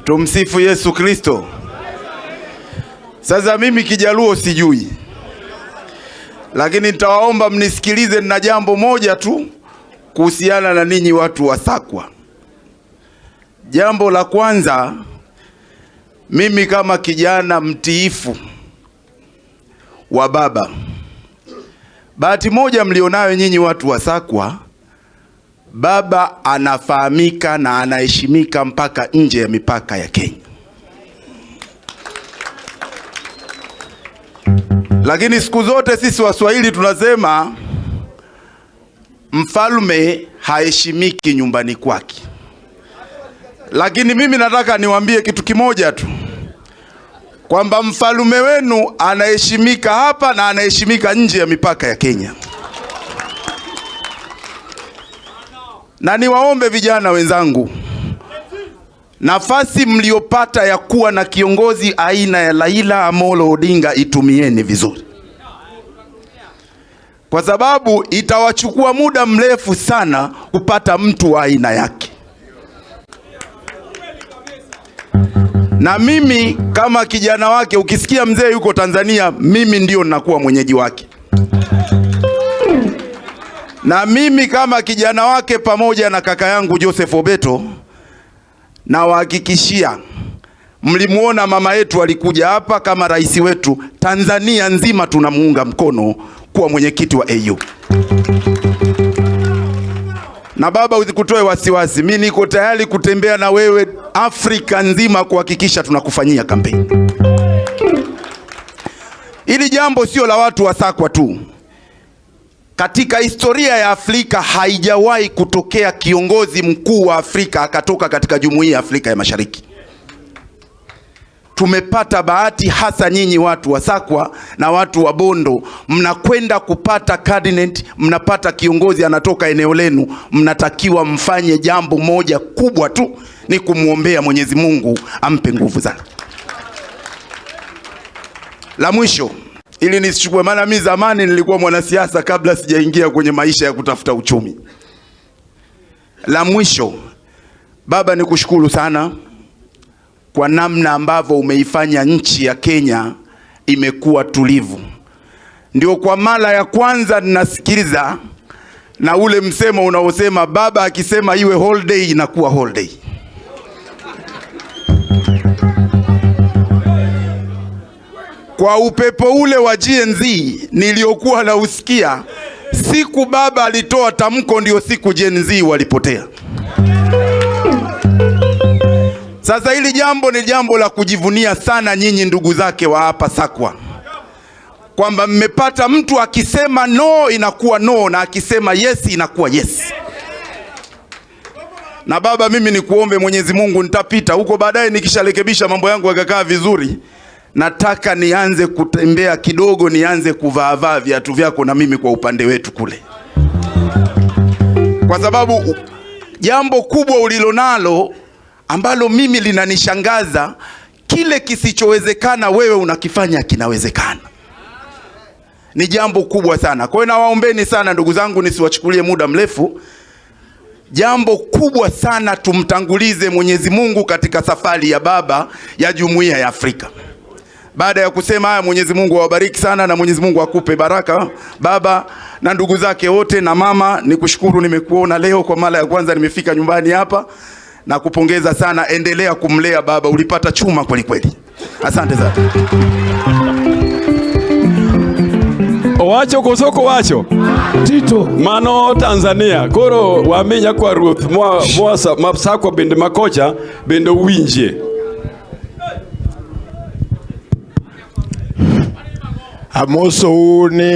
Tumsifu Yesu Kristo. Sasa mimi Kijaluo sijui, lakini nitawaomba mnisikilize. Nina jambo moja tu kuhusiana na ninyi watu wa Sakwa. Jambo la kwanza, mimi kama kijana mtiifu wa baba, bahati moja mlionayo nyinyi watu wa Sakwa, baba anafahamika na anaheshimika mpaka nje ya mipaka ya Kenya. Lakini siku zote sisi Waswahili tunasema mfalme haheshimiki nyumbani kwake. Lakini mimi nataka niwaambie kitu kimoja tu, kwamba mfalme wenu anaheshimika hapa na anaheshimika nje ya mipaka ya Kenya. Na niwaombe vijana wenzangu, nafasi mliopata ya kuwa na kiongozi aina ya Raila Amolo Odinga itumieni vizuri, kwa sababu itawachukua muda mrefu sana kupata mtu wa aina yake. Na mimi kama kijana wake, ukisikia mzee yuko Tanzania, mimi ndio ninakuwa mwenyeji wake. Na mimi kama kijana wake pamoja na kaka yangu Joseph Obeto, nawahakikishia, mlimuona mama yetu alikuja hapa kama rais wetu. Tanzania nzima tunamuunga mkono kuwa mwenyekiti wa AU. Na baba, usikutoe wasiwasi, mimi niko tayari kutembea na wewe Afrika nzima kuhakikisha tunakufanyia kampeni. Hili jambo sio la watu wa Sakwa tu. Katika historia ya Afrika haijawahi kutokea kiongozi mkuu wa Afrika akatoka katika Jumuiya ya Afrika ya Mashariki. Tumepata bahati hasa nyinyi watu wa Sakwa na watu wa Bondo, mnakwenda kupata cabinet, mnapata kiongozi anatoka eneo lenu. Mnatakiwa mfanye jambo moja kubwa tu, ni kumwombea Mwenyezi Mungu ampe nguvu zake. La mwisho, ili nisichukue, maana mimi zamani nilikuwa mwanasiasa kabla sijaingia kwenye maisha ya kutafuta uchumi. La mwisho, baba, nikushukuru sana kwa namna ambavyo umeifanya nchi ya Kenya imekuwa tulivu. Ndio kwa mara ya kwanza ninasikiliza na ule msemo unaosema baba akisema iwe holiday inakuwa holiday. Kwa upepo ule wa Gen Z niliokuwa nausikia, siku baba alitoa tamko ndio siku Gen Z walipotea. Sasa hili jambo ni jambo la kujivunia sana nyinyi ndugu zake wa hapa Sakwa, kwamba mmepata mtu akisema no inakuwa no na akisema yes inakuwa yes. Na baba, mimi nikuombe Mwenyezi Mungu, nitapita huko baadaye nikisharekebisha mambo yangu yakakaa vizuri, nataka nianze kutembea kidogo, nianze kuvaavaa viatu vyako na mimi kwa upande wetu kule, kwa sababu jambo kubwa ulilonalo ambalo mimi linanishangaza, kile kisichowezekana wewe unakifanya kinawezekana. Ni jambo kubwa sana. Kwa hiyo nawaombeni sana ndugu zangu, nisiwachukulie muda mrefu. Jambo kubwa sana, tumtangulize Mwenyezi Mungu katika safari ya baba ya Jumuiya ya Afrika. Baada ya kusema haya, Mwenyezi Mungu awabariki sana na Mwenyezi Mungu akupe baraka baba na ndugu zake wote na mama. Nikushukuru, nimekuona leo kwa mara ya kwanza, nimefika nyumbani hapa na kupongeza sana. Endelea kumlea baba, ulipata chuma kweli kweli. Asante sana. Owacho koso ok owacho? Tito. Mano Tanzania. Koro wami nyakwa ruoth moa Masakwa bende makocha bende owinjie. Amosou ni.